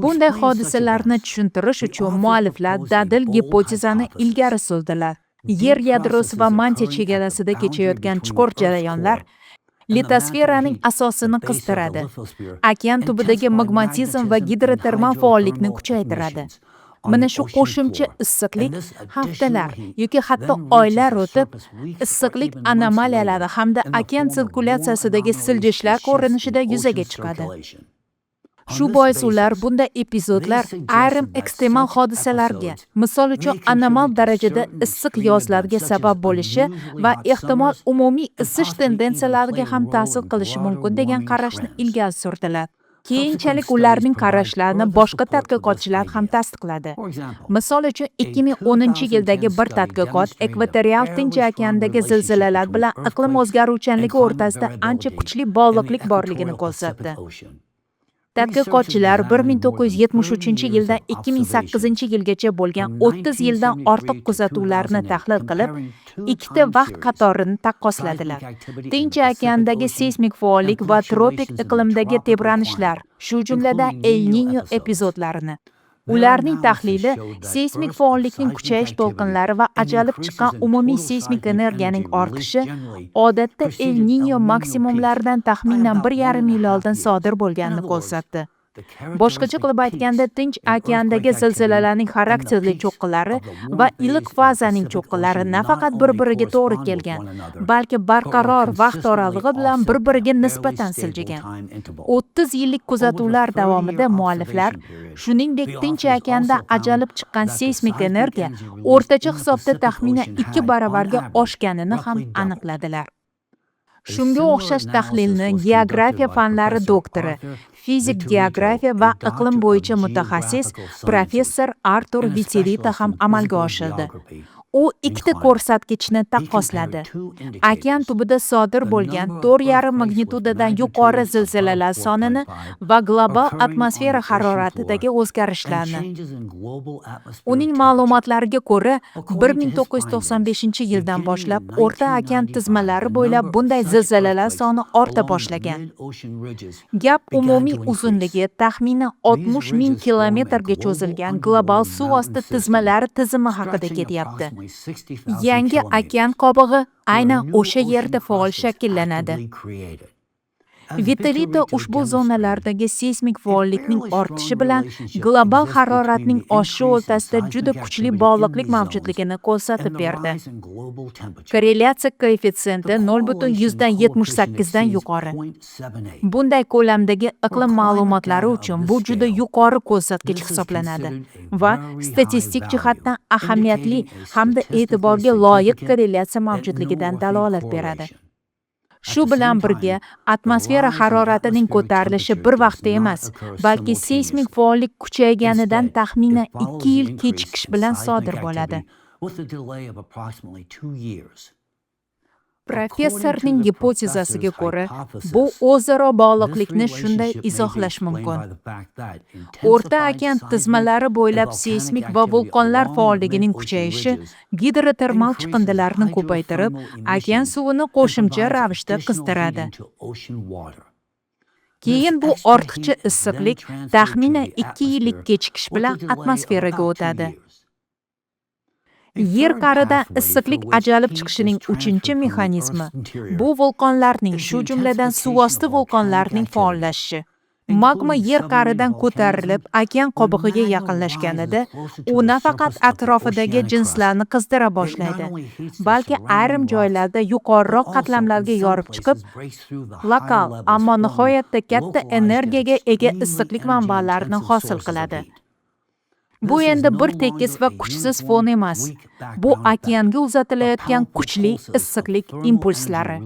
Bunday hodisalarni tushuntirish uchun mualliflar dadil gipotezani ilgari surdilar. Yer yadrosi va mantiya chegarasida kechayotgan chuqur jarayonlar litosferaning asosini qizdiradi, okean tubidagi magmatizm va gidrotermal faollikni kuchaytiradi. Mana shu qo'shimcha issiqlik haftalar yoki hatto oylar o'tib, issiqlik anomaliyalari hamda okean sirkulyatsiyasidagi siljishlar ko'rinishida yuzaga chiqadi. Shu bois ular bunday epizodlar ayrim ekstremal hodisalarga, misol uchun anomal darajada issiq yozlarga sabab bo'lishi va ehtimol umumiy isish tendensiyalariga ham ta'sir qilishi mumkin degan qarashni ilgari surdilar. Keyinchalik ularning qarashlarini boshqa tadqiqotchilar ham tasdiqladi. Misol uchun, 2010-yildagi bir tadqiqot ekvatorial Tinch okeanidagi zilzilalar bilan iqlim o'zgaruvchanligi o'rtasida ancha kuchli bog'liqlik borligini ko'rsatdi. Tadqiqotchilar 1973-yildan 2008-yilgacha bo'lgan 30 yildan ortiq kuzatuvlarni tahlil qilib, ikkita vaqt qatorini taqqosladilar. Tinch okeandagi seysmik faollik va tropik iqlimdagi tebranishlar, shu jumladan El Niño epizodlarini. Ularning tahlili seysmik faollikning kuchayish to'lqinlari va ajralib chiqqan umumiy seysmik energiyaning ortishi odatda El Niño maksimumlaridan taxminan 1,5 yil oldin sodir bo'lganini ko'rsatdi. Boshqacha qilib aytganda, Tinch okeandagi zilzilalarning xarakterli cho'qqilari va iliq fazaning cho'qqilari nafaqat bir-biriga to'g'ri kelgan, balki barqaror vaqt oralig'i bilan bir-biriga nisbatan siljigan. 30 yillik kuzatuvlar davomida mualliflar, shuningdek, Tinch okeanda ajralib chiqqan seysmik energiya o'rtacha hisobda taxminan 2 baravarga oshganini ham aniqladilar. Shunga o'xshash tahlilni geografiya fanlari doktori, Fizik, geografiya va iqlim bo'yicha mutaxassis professor Artur Viterito ham amalga oshirdi. U ikkita ko'rsatkichni taqqosladi: okean tubida sodir bo'lgan 4,5 magnitudadan yuqori zilzilalar sonini va global atmosfera haroratidagi o'zgarishlarni. Uning ma'lumotlariga ko'ra, 1995-yildan boshlab O'rta okean tizmalari bo'ylab bunday zilzilalar soni orta boshlagan. Gap umumiy uzunligi taxminan 60 ming kilometrga cho'zilgan global suv osti tizmalari tizimi haqida ketyapti. Yangi okean qobig'i aynan o'sha yerda faol shakllanadi. Viterito ushbu zonalardagi seysmik faollikning ortishi bilan global haroratning oshishi o'rtasida juda kuchli bog'liqlik mavjudligini ko'rsatib berdi. Korrelyatsiya koeffitsiyenti 0,78 dan yuqori. Bunday ko'lamdagi iqlim ma'lumotlari uchun bu juda yuqori ko'rsatkich hisoblanadi va statistik jihatdan ahamiyatli hamda e'tiborga loyiq korrelyatsiya mavjudligidan dalolat beradi. Shu bilan birga, atmosfera haroratining ko'tarilishi bir vaqtda emas, balki seysmik faollik kuchayganidan taxminan 2 yil kechikish bilan sodir bo'ladi. Professorning gipotezasiga ko'ra, bu o'zaro bog'liqlikni shunday izohlash mumkin. O'rta okean tizmalari bo'ylab seysmik va vulqonlar faolligining kuchayishi gidrotermal chiqindilarni ko'paytirib, okean suvini qo'shimcha ravishda qizdiradi. Keyin bu ortiqcha issiqlik taxminan 2 yillik kechikish bilan atmosferaga o'tadi. Yer qa'ridan issiqlik ajralib chiqishining 3-chi mexanizmi bu vulqonlarning, shu jumladan suvosti vulqonlarning faollashishi. Magma yer qa'ridan ko'tarilib, okean qobig'iga yaqinlashganida, u nafaqat atrofidagi jinslarni qizdira boshlaydi, balki ayrim joylarda yuqoriroq qatlamlarga yorib chiqib, lokal, ammo nihoyatda katta energiyaga ega issiqlik manbalarini hosil qiladi. Bu endi bir tekis va kuchsiz fon emas. Bu okeanga uzatilayotgan kuchli issiqlik impulslari.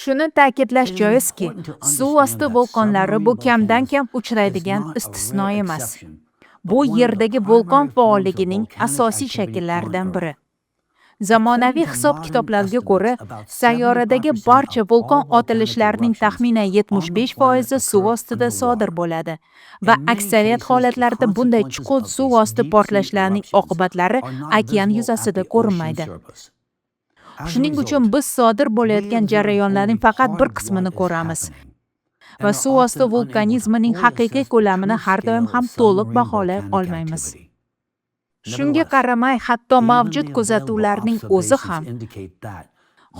Shuni ta'kidlash joizki, suv osti vulqonlari bu kamdan-kam uchraydigan istisno emas. Bu yerdagi vulqon faolligining asosiy shakllaridan biri. Zamonaviy hisob-kitoblarga ko'ra, sayyoradagi barcha vulqon otilishlarining taxminan 75% suv ostida sodir bo'ladi va aksariyat holatlarda bunday chuqur suv osti portlashlarining oqibatlari okean yuzasida ko'rinmaydi. Shuning uchun biz sodir bo'layotgan jarayonlarning faqat bir qismini ko'ramiz va suv osti vulkanizmining haqiqiy ko'lamini har doim ham to'liq baholay olmaymiz. Shunga qaramay, hatto mavjud kuzatuvlarning o'zi ham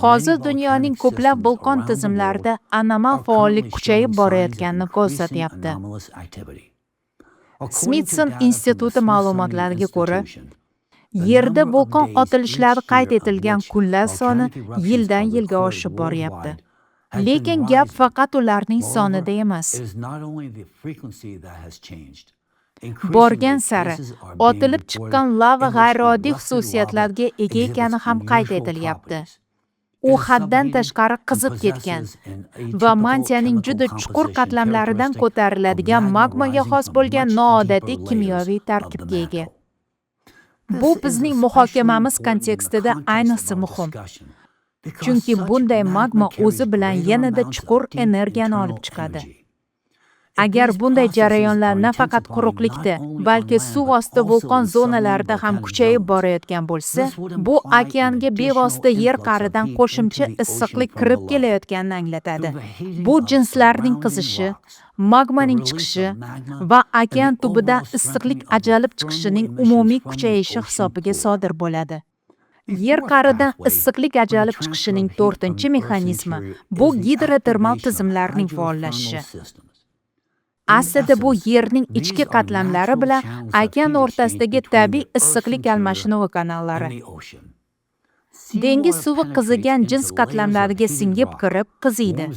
hozir dunyoning ko'plab vulqon tizimlarida anomal faollik kuchayib borayotganini ko'rsatyapti. Smithson instituti ma'lumotlariga ko'ra, Yerda vulqon otilishlari qayd etilgan kunlar soni yildan yilga oshib boryapti. Lekin gap faqat ularning sonida emas. Borgan sari otilib chiqqan lava g'ayrioddiy xususiyatlarga ega ekani ham qayd etilyapti. U haddan tashqari qizib ketgan va mantiyaning juda chuqur qatlamlaridan ko'tariladigan magmaga xos bo'lgan noodatiy kimyoviy tarkibga ega. Bu bizning muhokamamiz kontekstida ayniqsa muhim. Chunki bunday magma o'zi bilan yanada chuqur energiyani olib chiqadi. Agar bunday jarayonlar nafaqat quruqlikda, balki suv osti vulqon zonalarida ham kuchayib borayotgan bo'lsa, bu okeanga bevosita yer qa'ridan qo'shimcha issiqlik kirib kelayotganini anglatadi. Bu jinslarning qizishi, magmaning chiqishi va okean tubidan issiqlik ajralib chiqishining umumiy kuchayishi hisobiga sodir bo'ladi. Yer qa'ridan issiqlik ajralib chiqishining 4-mexanizmi bu gidrotermal tizimlarning faollashishi. Aslida bu yerning ichki qatlamlari bilan okean o'rtasidagi tabiiy issiqlik almashinuvi kanallari. Dengiz suvi qizigan jins qatlamlariga singib kirib, qiziydi.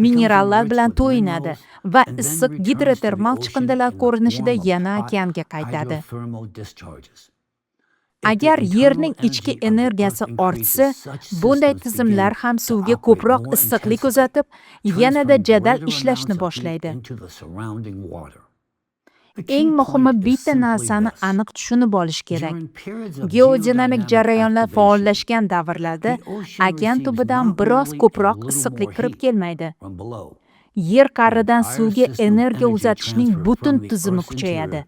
Minerallar bilan to'yinadi va issiq gidrotermal chiqindilar ko'rinishida yana okeanga qaytadi. Agar Yerning ichki energiyasi ortsa, bunday tizimlar ham suvga ko'proq issiqlik uzatib, yanada jadal ishlashni boshlaydi. Eng muhimi, bitta narsani aniq tushunib olish kerak. Geodinamik jarayonlar faollashgan davrlarda okean tubidan biroz ko'proq issiqlik kirib kelmaydi. Yer qa'ridan suvga energiya uzatishning butun tizimi kuchayadi.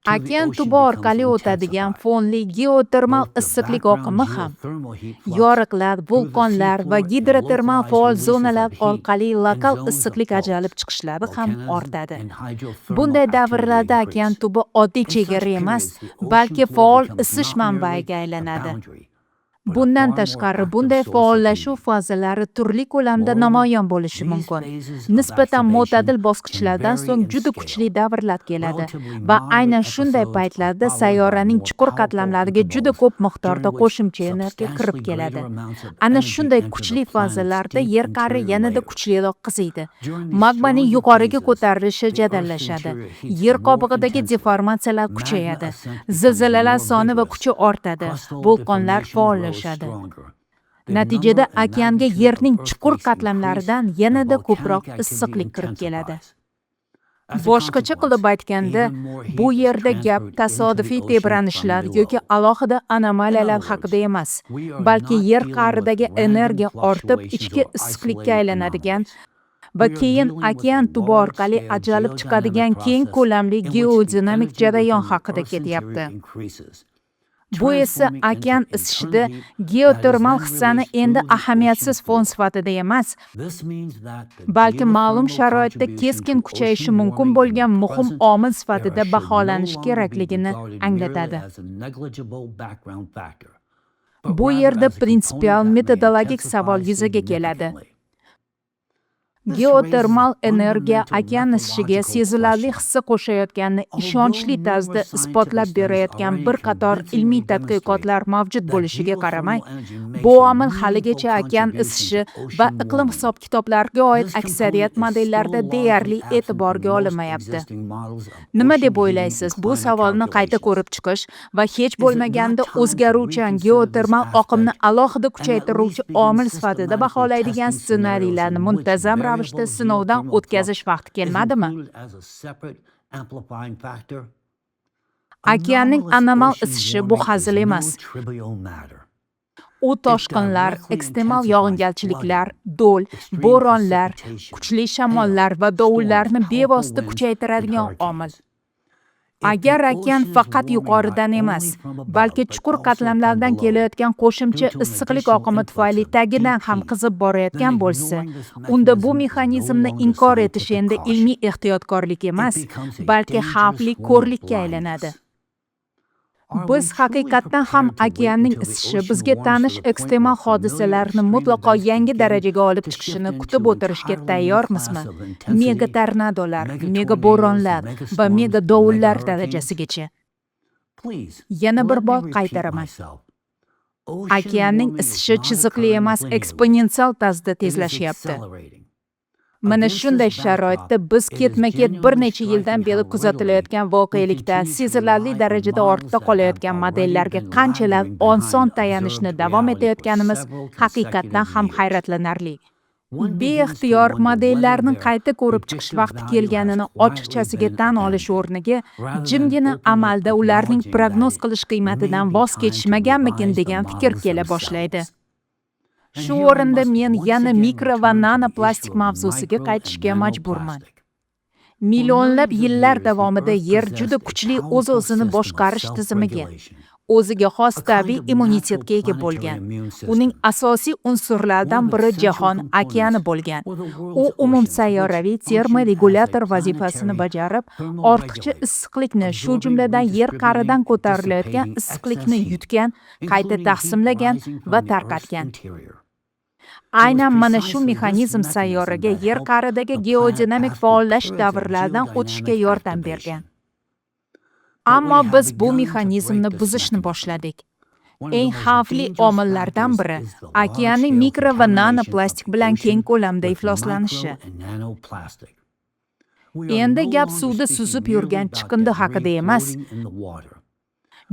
Okean tubi orqali o'tadigan fonli geotermal issiqlik oqimi ham, yoriqlar, vulqonlar va gidrotermal faol zonalar orqali lokal issiqlik ajralib chiqishlari ham ortadi. Bunday davrlarda okean tubi oddiy chegara emas, balki faol isish manbaiga aylanadi. Bundan tashqari, bunday faollashuv fazalari turli ko'lamda namoyon bo'lishi mumkin. Nisbatan mo'tadil bosqichlardan so'ng juda kuchli davrlar keladi va aynan shunday paytlarda sayyoraning chuqur qatlamlariga juda ko'p miqdorda qo'shimcha energiya kirib keladi. Ana shunday kuchli fazalarda yer qa'ri yanada kuchliroq qiziydi. Magmaning yuqoriga ko'tarilishi jadallashadi. Yer qobig'idagi deformatsiyalar kuchayadi. Zilzilalar soni va kuchi ortadi. Vulqonlar faollashadi. Natijada okeanga Yerning chuqur qatlamlaridan yanada ko'proq issiqlik kirib keladi. Boshqacha qilib aytganda, bu yerda gap tasodifiy tebranishlar yoki alohida anomaliyalar haqida emas, balki yer qa'ridagi energiya ortib, ichki issiqlikka aylanadigan va keyin okean tubi orqali ajralib chiqadigan keng ko'lamli geodinamik jarayon haqida ketyapti. Bu esa okean isishida geotermal hissani endi ahamiyatsiz fon sifatida emas, balki ma'lum sharoitda keskin kuchayishi mumkin bo'lgan muhim omil sifatida baholanishi kerakligini anglatadi. Bu yerda prinsipial metodologik savol yuzaga keladi. Geotermal energiya okean isishiga sezilarli hissa qo'shayotganini ishonchli tarzda isbotlab berayotgan bir qator ilmiy tadqiqotlar mavjud bo'lishiga qaramay, bu omil haligacha okean isishi va iqlim hisob-kitoblariga oid aksariyat modellarda deyarli e'tiborga olinmayapti. Nima deb o'ylaysiz? Bu savolni qayta ko'rib chiqish va hech bo'lmaganda o'zgaruvchan geotermal oqimni alohida kuchaytiruvchi omil sifatida baholaydigan ssenariylarni muntazam ravishda sinovdan o'tkazish vaqti kelmadimi? Okeanning anomal isishi bu hazil emas. U toshqinlar, ekstremal yog'ingarchiliklar, do'l, bo'ronlar, kuchli shamollar va dovullarni bevosita kuchaytiradigan omil. Agar okean faqat yuqoridan emas, balki chuqur qatlamlardan kelayotgan qo'shimcha issiqlik oqimi tufayli tagidan ham qizib borayotgan bo'lsa, unda bu mexanizmni inkor etish endi ilmiy ehtiyotkorlik emas, balki xavfli ko'rlikka aylanadi. Biz haqiqatdan ham okeanning isishi bizga tanish ekstremal hodisalarni mutlaqo yangi darajaga olib chiqishini kutib o'tirishga tayyormizmi? Mega tornadolar, mega bo'ronlar va mega dovullar darajasigacha. Yana bir bor qaytaraman. Okeanning isishi chiziqli emas, eksponensial tarzda tezlashyapti. Mana shunday sharoitda biz ketma-ket bir necha yildan beri kuzatilayotgan voqelikdan sezilarli darajada ortda qolayotgan modellarga qanchalar oson tayanishni davom etayotganimiz haqiqatdan ham hayratlanarli. Beixtiyor modellarni qayta ko'rib chiqish vaqti kelganini ochiqchasiga tan olish o'rniga jimgina amalda ularning prognoz qilish qiymatidan voz kechishmaganmikin degan fikr kela boshlaydi. Shu o'rinda men yana mikro va nanoplastik mavzusiga qaytishga majburman. Millionlab yillar davomida Yer juda kuchli o'z-o'zini boshqarish tizimiga, o'ziga xos tabiiy immunitetga ega bo'lgan. Uning asosiy unsurlaridan biri jahon okeani bo'lgan. U umumsayyoraviy termoregulyator vazifasini bajarib, ortiqcha issiqlikni, shu jumladan yer qa'ridan ko'tarilayotgan issiqlikni yutgan, qayta taqsimlagan va tarqatgan. Aynan mana shu mexanizm sayyoraga yer qa'ridagi geodinamik faollash davrlaridan o'tishga yordam bergan. Ammo biz bu mexanizmni buzishni boshladik. Eng xavfli omillardan biri okeanning mikro va nanoplastik bilan keng ko'lamda ifloslanishi. Endi gap suvda suzib yurgan chiqindi haqida emas,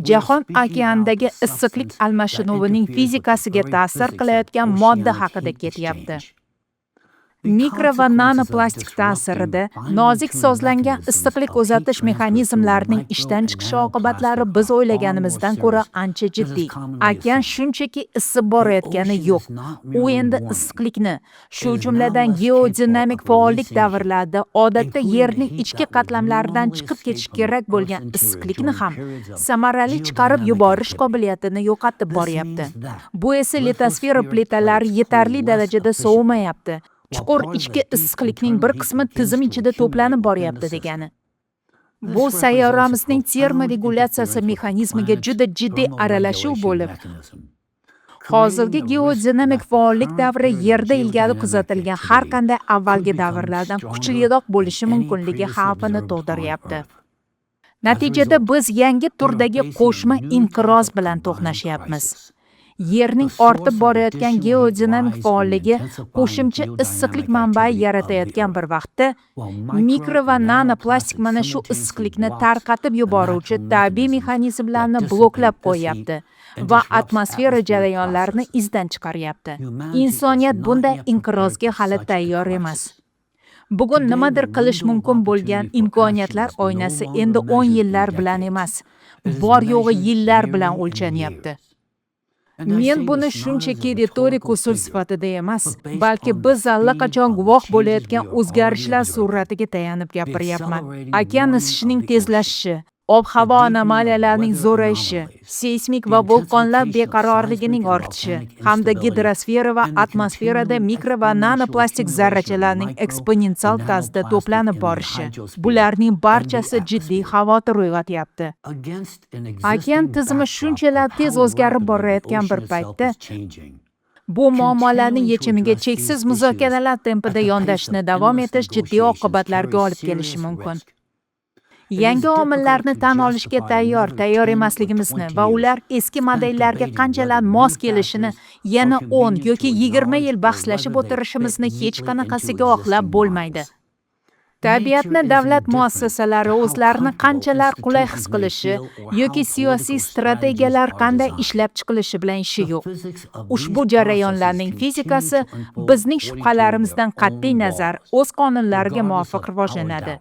Jahon okeanidagi issiqlik almashinuvining fizikasiga ta'sir qilayotgan modda haqida ketyapti. Mikro va nanoplastik ta'sirida nozik sozlangan issiqlik uzatish mexanizmlarining ishdan chiqishi oqibatlari biz o'ylaganimizdan ko'ra ancha jiddiy. Okean shunchaki isib borayotgani yo'q. U endi issiqlikni, shu jumladan geodinamik faollik davrlarida odatda Yerning ichki qatlamlaridan chiqib ketishi kerak bo'lgan issiqlikni ham samarali chiqarib yuborish qobiliyatini yo'qotib boryapti. Bu esa litosfera plitalari yetarli darajada sovimayapti, chuqur ichki issiqlikning bir qismi tizim ichida to'planib boryapti degani. Bu sayyoramizning termoregulyatsiyasi mexanizmiga juda jiddiy aralashuv bo'lib, hozirgi geodinamik faollik davri Yerda ilgari kuzatilgan har qanday avvalgi davrlardan kuchliroq bo'lishi mumkinligi xavfini tug'diryapti. Natijada biz yangi turdagi qo'shma inqiroz bilan to'qnashyapmiz. Yerning ortib borayotgan geodinamik faolligi qo'shimcha issiqlik manbai yaratayotgan bir vaqtda, mikro va nanoplastik mana shu issiqlikni tarqatib yuboruvchi tabiiy mexanizmlarni bloklab qo'yyapti va atmosfera jarayonlarini izdan chiqaryapti. Insoniyat bunday inqirozga hali tayyor emas. Bugun nimadir qilish mumkin bo'lgan imkoniyatlar oynasi endi 10 yillar bilan emas, bor yo'g'i yillar bilan o'lchanyapti. Men buni shunchaki ritorik usul sifatida emas, balki biz allaqachon guvoh bo'layotgan o'zgarishlar sur'atiga tayanib gapiryapman. Okean isishining tezlashishi, ob-havo anomaliyalarining zo'rayishi, seysmik va vulqonlar beqarorligining ortishi hamda gidrosfera va atmosferada mikro va nanoplastik zarrachalarning eksponensial tarzda to'planib borishi, bularning barchasi jiddiy xavotir uyg'otyapti. Okean tizimi shunchalar tez o'zgarib borayotgan bir paytda, bu muammolarning yechimiga cheksiz muzokaralar tempida yondashishni davom etish jiddiy oqibatlarga olib kelishi mumkin. Yangi omillarni tan olishga tayyor emasligimizni va ular eski modellarga qanchalar mos kelishini yana 10 yoki 20 yil bahslashib o'tirishimizni hech qanaqasiga oqlab bo'lmaydi. Tabiatni davlat muassasalari o'zlarini qanchalar qulay his qilishi yoki siyosiy strategiyalar qanday ishlab chiqilishi bilan ishi yo'q. Ushbu jarayonlarning fizikasi bizning shubhalarimizdan qat'iy nazar o'z qonunlariga muvofiq rivojlanadi.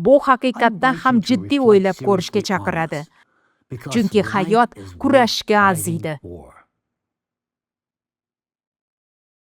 Bu haqiqatdan ham jiddiy o'ylab ko'rishga chaqiradi. Chunki hayot kurashishga arziydi.